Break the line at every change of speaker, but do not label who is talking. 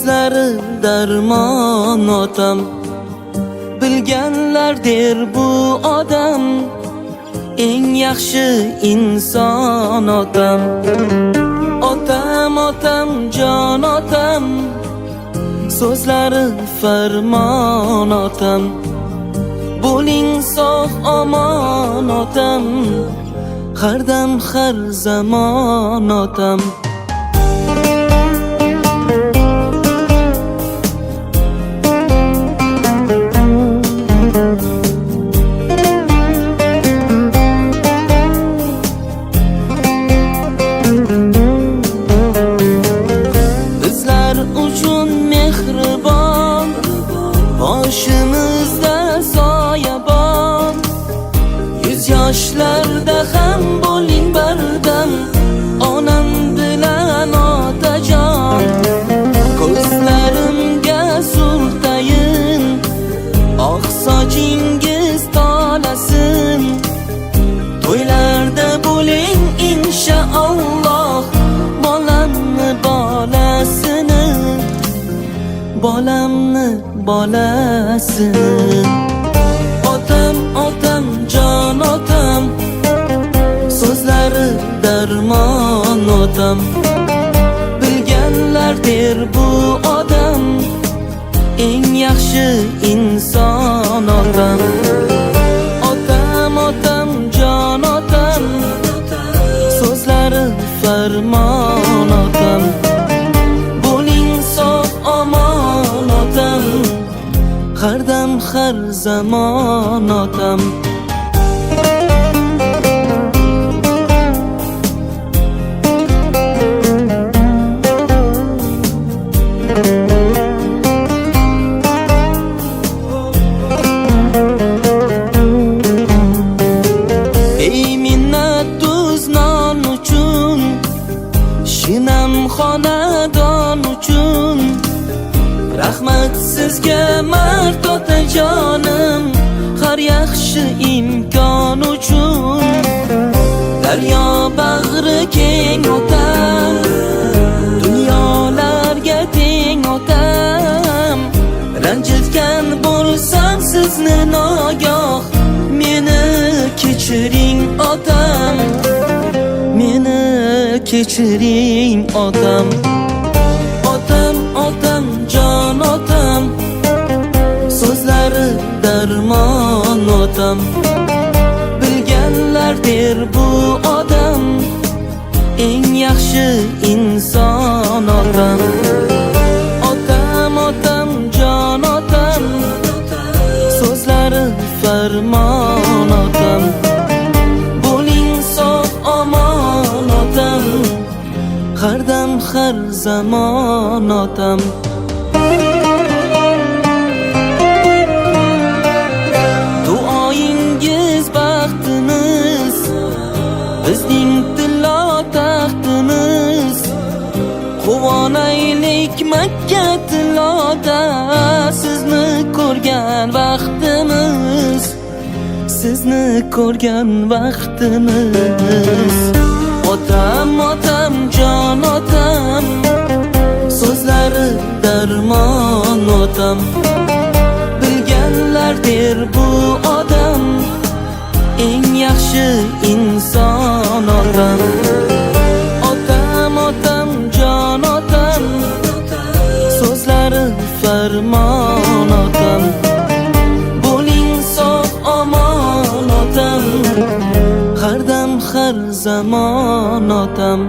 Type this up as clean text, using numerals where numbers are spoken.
So'zlari darmon otam. Bilganlar der bu odam eng yaxshi inson otam. Otam, otam, jon otam, so'zlari farmon otam. Bo'ling sog' omon otam, har dam har zamon otam. Bizlar uchun mehribon, boshimizda soyabon. Yuz yoshlarda ham bo'ling bardam, onam bilan otajon. Ko'zlarimga surtayin, oq sochingiz tolasin. To'ylarda bo'ling inshaalloh, bolamni bolasini, bolamni bolasini. Otam, otam, jon otam, so'zlari darmon otam. Bilganlar der bu odam eng yaxshi inson otam. Otam, otam, jon otam, so'zlari farmon otam. Bo'ling sog' omon otam, har dam har zamon otam. Beminnat tuz non uchun, shinam xonadon uchun, rahmat sizga mard otajonim, har yaxshi imkon uchun. Daryo bag'ri keng otam, dunyolarga teng otam. Ranjitgan bo'lsam sizni nogoh, meni kechiring otam, meni kechiring otam. Otam, otam, jon otam, so'zlari darmon otam. Bilganlar der bu odam eng yaxshi inson otam. Otam, otam, jon otam, so'zlari farmon otam. Bo'ling sog' omon otam, har dam har zamon otam. Duoyingiz baxtimiz, bizning tillo taxtimiz. Quvonaylik Makka tilloda, sizni ko'rgan vaqtimiz, sizni ko'rgan vaqtimiz. Otam, otam, jon otam, so'zlari darmon otam. Bilganlar der bu odam eng yaxshi inson otam. Otam, otam, jon otam, so'zlari farmon otam. Bo'ling sog' omon otam, har dam har zamon otam.